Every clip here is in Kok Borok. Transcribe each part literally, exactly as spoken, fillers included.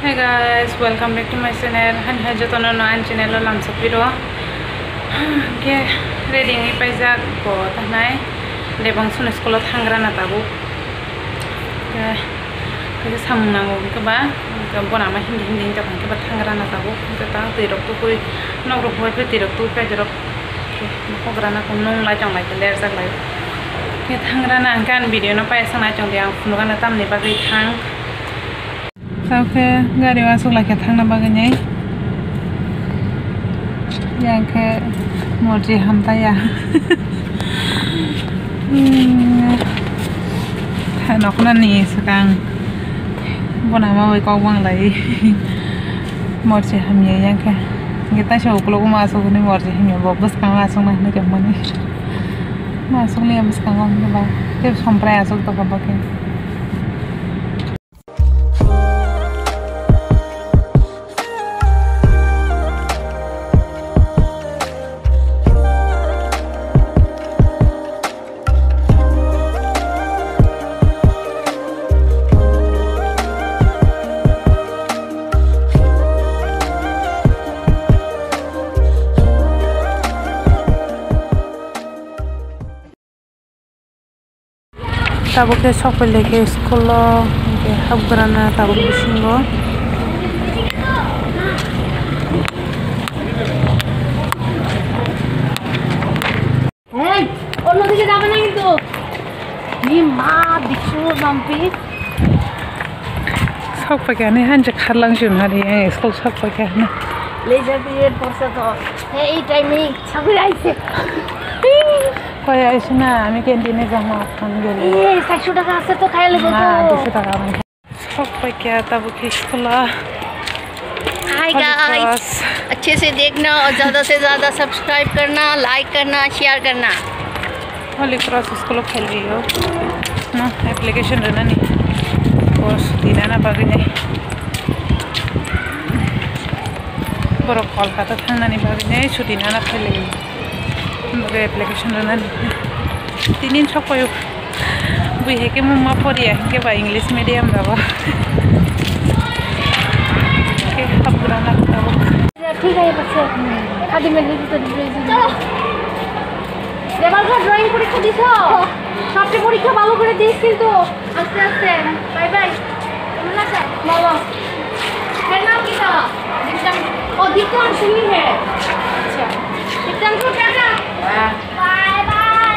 Hey guys, welcome back to my channel. Hani hai jotono no ani channel o lamsa piro. Ke ready wngwi paijak bo tanai. Lebang suni school o thangrana tabuk. Ke, ke samung nango ke ba, ke bona ma hindi hindi hinta bang ke ba thangrana tabuk. Ke ta twi rok tukui, nok rok bai twi rok tukui paijak rok. Ke, hogra na kun nung lai tong lai ke ler jak lai. Ke thangrana ang kan video no paisa nai tong di ang phunuk ano tamni bagwi thang. Tao khe gari o aswk lai khe thangna bagwi nai. Yang khe morji hamtaya. Hmm. Nokna ni swkang. Bona ma bai kok bang lai. Morji hamya yang khe. Hingke taisa ukulok ma aswk hwnwi morji hamya bo bwskango aswk na hwnwi tongmani. Ma aswk liya bwskango hwnwi ba. Tei somprai aswk tongkha bo khe. Tabuk khe sok pailai khe school o, hwnkhe hapgrana tabuk bisingo. এই, অন্যদিকে যাবে না কিন্তু। এই মা, দেখছো Mampi? Sok paikha hinwi hanjak kharlang chun hari, ang school sok paikha hinwi. Laser period porse to. He, ei time-e sagri aise. Koi aise na, ami canteen-e jama khan gele. Ei, চারশো টাকা আছে তো, খাইলে বলতো। Na, দুশো টাকা. Sok paikha tabuk khe school o. Hi guys, अच्छे से देखना और ज़्यादा से ज़्यादा subscribe करना, like करना, share करना। Holy Cross school o phailio. No, application rwnani. Course dinana bagwi nai. Borok Kolkata thangnani bagwi nai chuti nana phailio. Bagwi application rwnani. Tinin sok paio. Bui hai khe mungma poriya hinkhe ba English medium rabo. Khe hapgrana tabuk. ঠিক আছে, আচ্ছা। খাদি মেঘে তো দিয়ে দিবি। চলো। এবার তো ড্রয়িং পরীক্ষা দিছো? সবচেয়ে পরীক্ষা ভালো করে দিস কিন্তু। আস্তে আস্তে। Bye bye. কেমন আছো? বলো। এর নাম কি তো? দীপ্তাংশু। ও, দীপ্তাংশু হে। আচ্ছা। Diptanshu, tata. Bye bye.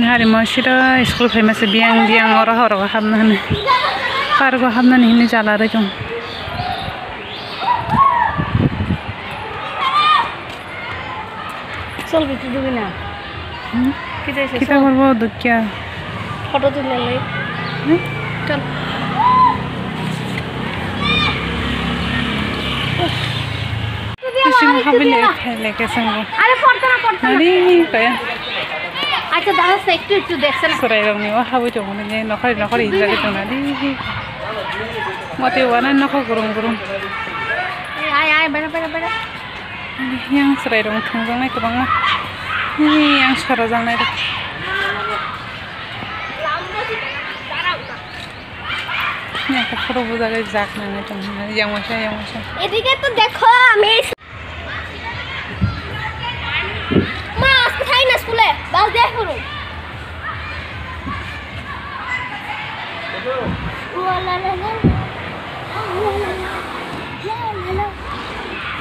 Hari mo siro school phaima se biyang biyang oro horo hapna hwnwi. Park o hapnani hwnwi jala rwi tong. Chol, bithi dugina. Hmm? Kita korbo dukya. Photo tulla lai. Hmm? Chol. Kusing habile thele ke sangbo. আরে পড়তে না, পড়তে না। Nari kaya. আচ্ছা, দাঁড়াও, একটু, একটু দেখছে না। Surai rong ni o habui tong ni nokhori nokhori injak tong na di. Mati wana nokho gurung gurung. এই, আয়, আয়, বেরো, বেরো, বেরো। Yang chwrairok thwngjaknai kwbangma. Yang sorojaknai rok. Yang khe photo bujagwi jak nangwi tong yang masa yang masa. এদিকে তো দেখো, আমি মা, আজকে থাকি না স্কুলে, বাস দিয়ে পড়ো।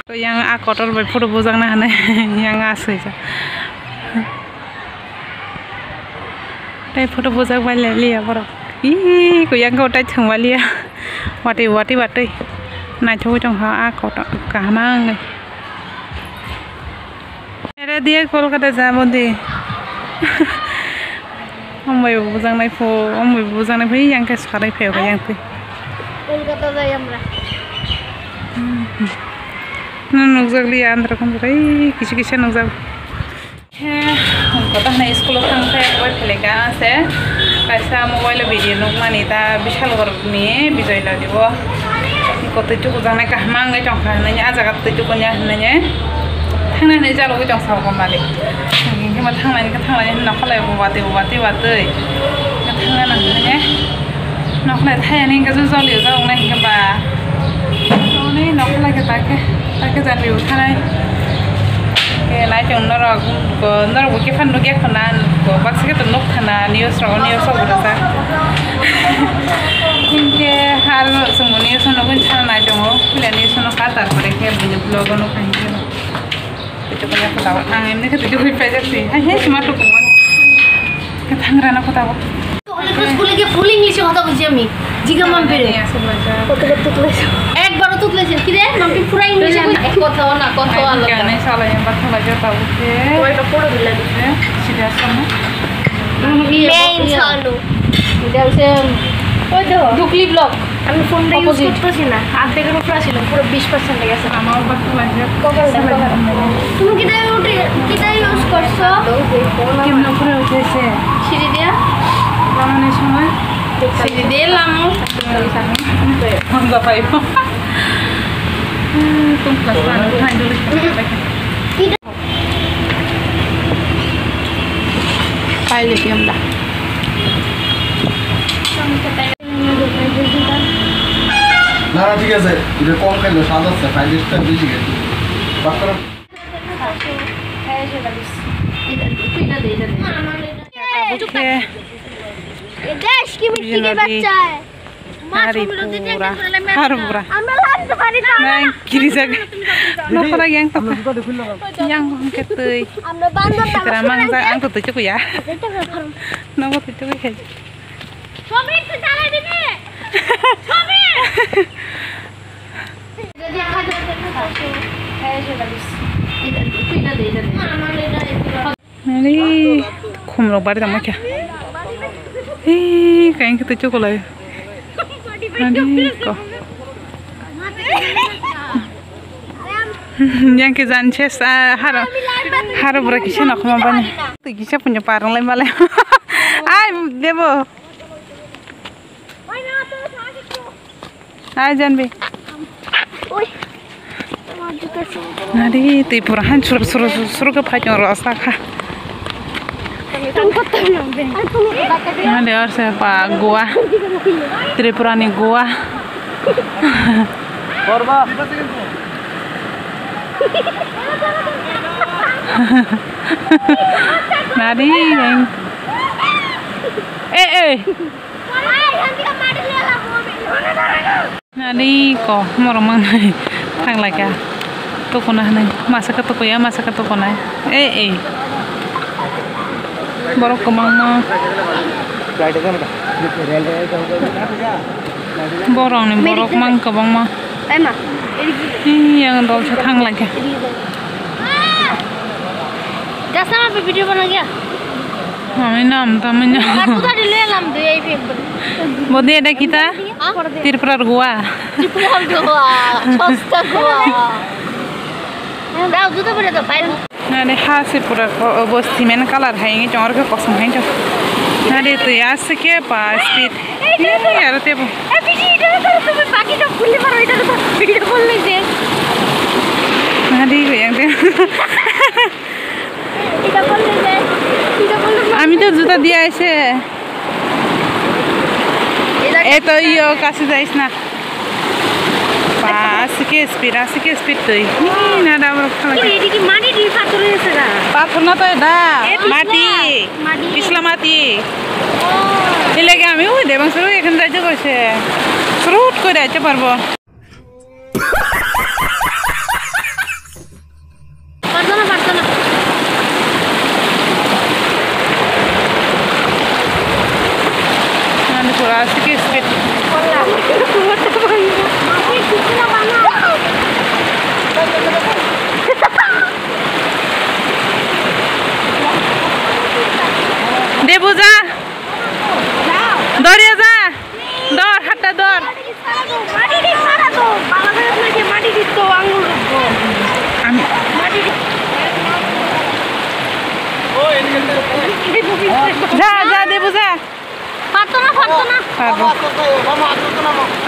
To yang a kotor bai photo bujakna hinwi yang a swijak. Tei photo bujak bai le liya borok. Ih, ko yang ko tai thwng bai liya. Watwi watwi watwi. Naithogwi tongkha a kotor kaham wngwi. Era diye Kolkata jabo di. Ombai bo bujaknai pho, ombai bo bujaknai pho, yang khe sarai phaio yang twi. Kolkata jai amra. Hmm. No nukjak liya Andhra Kundra, ei kisa kisa nukjak. He, kota hwnwi school-o thang khe bai phelaikha se. Kaisa mobile-o video nukmani ta Bishalgarh-ni Bijoy Nodi-o. Kotwi chukujaknai kaham wngwi tongkha hwnwi, ah jaga twi chukuni hwnwi. Thangnani jalogwi tong sao malik. Hwnkhe ma thangnani khe thanglai hwnwi nokholai bo watwi bo watwi watwi. Thangnani hwnwi. Nokholai thayani hwnkhe jolio jaboknai hwnkhe ba. Tongni nokholai khe takhe takhe jalio thanai. Khe nai chwng norok bo norok bo khe phano nukya khuna, baksa khe to nuk khana news rogo news rogo rwjak. Hwnkhe har chwngbo news no nugwi sana nai tongo, puila news no kha tarpore khe buini vlog o nukha hwnkhe. Tei chukmani kota bo. Ang emni khe tei chukui paijak si. Hai, hai, sima tuku bo. Khe thangrana kota bo. School-e giyei full English-e kotha bujhi ami. Jiga mampire. Ekbaro tutlaise. Kire? Mampir pura English-e bujhi. Kotha na, kotha alada. Gana salai, em, batha lai jata bo khe. Sida sama. Main sanu. Dukli block. আমি ফোনটা ইউজ করতেছি না, অর্ধেকের উপরে আসিল, পুরো বিশ পার্সেন্টে গেছে। আমার আবার তো লাগে। কপাল দেখো। তুমি কিটা ইউজ করছো? কেমন উপরে উঠেছে? সিঁড়ি দিয়া। লামানোর সময়? সিঁড়ি দিয়ে লামো। মজা পাইব। তুমি ক্লাস ওয়ান উঠাই দিলে। পাইলে কি আমরা? না, না, ঠিক আছে। এটা কম খাইলে স্বাদ আছে, খাইলে একটু বেশি খাইতে। বাদ করো। এটা, এটা দে, এটা দে। ये देश की मिट्टी के बच्चा है। Haripura, haripura. আমরা লামতে পারি না। Nang kiri jaga. Nokora yang tapa. Yang hongke tui. আমরা বান্দর Sitra mang ja ang tui chukuya. Nogo tui chukuya. ছবি একটু জ্বালাই দিবি। ছবি। Ani khumrok bari tongma khe. Hei, kain khe tei chokolai. Ani ko. Yang khe jan ses, ah, haro, haro bura kisa nokma bani. Tei kisa punya parang lai malai. Ai, debo. Ai, Janbi. Oi. Nari, tei pura han suruk, suruk, suruk, suruk ke phai chong rasa kha. Nari, ar se pa Goa. Tripura ni Goa. Nari, yang. Eh, eh. Nani ko morok mangnai thang lai kha. Tukuna hwnwi masa khe tukuya, masa khe tukunai. Ei, ei. Borok kwbangma. Borokni borok mang kwbangma. Yang dolsa thang lai kha. Gasa ma video bana gya. Ami nam tamanya. Aku tadi lu yang lam dua ibu. Bodi ada kita. Hah? Tripura Goa. Tripura Goa. Sosta Goa. Dah, udah tuh pada tuh, fine. Nade ha se pura ko, bo cement color hai ngi chong ke kosong hai to. Nade to ya se ke pa speed. Ni aro tebo. Eh, biji itu tuh tuh pagi tuh puli maro itu tuh video boleh je. Nade yang te. Ami to juta dia aise. Eto iyo kasu jais na. Ba, asike speed, asike speed tui. Ni na da bro khala. Ei, এটা কি মাটি দিয়ে পাথর হয়েছে না? Pathor na to da. Mati. Mati. Pisla mati. Ilage ami ui debang suru ekhan jai jai goise. Surut koi jai jai parbo. পারতো না, পারতো না। Nani pura asike speed. Debu ja. Dor ya ja. Dor, hatta dor.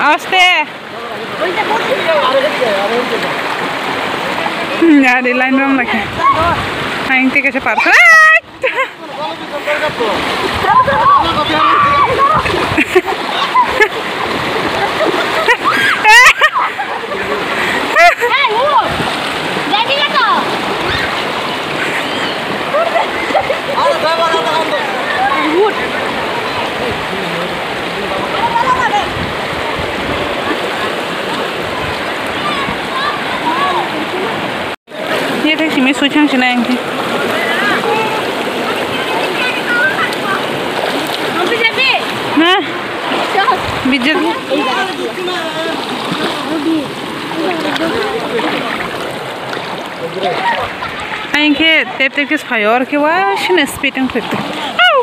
Aste. Ari line rom lagi. Aing tike se par. Ye thai simi sui thang sinai ang khe. Ha? Bijak. Ang khe tep tep khe sai or khe wa sini speed ang khe. Au!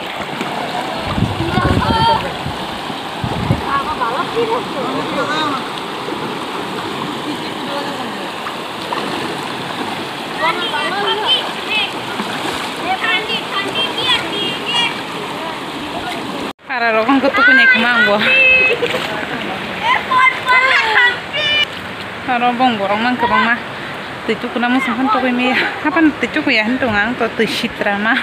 Para rok wngkha tukuni khma ang bo. Aro bong borok mang kwbangma twi tukuna muchung phano tugui maya. Haphano twi tukuya hinwi tongo ang to twi sitra ma.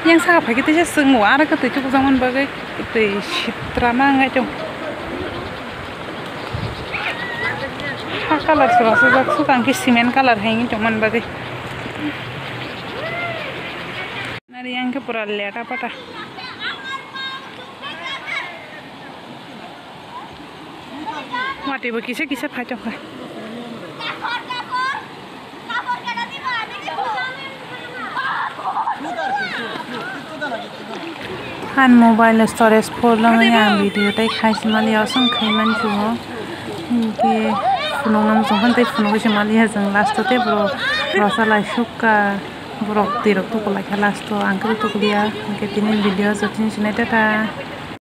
Yang saka phaikhe teisa chwngno aro khe twi tukujakmani bagwi twi sitra ma wngnai tongo. Ha colour swrang sujak swkang khe cement colour hai wngwi tongmani bagwi. Nari yang khe pura leta pata. Mati bo kisa kisa phai tongkha. Han mobile storage full wngwi ang video tei khai se mali ya, osong khai man chugo. Hinkhe phunukna muchung phano tei phunugwi se mali ya chwng last o tei bro rwsa lai sukha. Borok twi rok tuku lai kha last o, ang khe tukuliya. Hinkhe tini video joto ni sinai tata.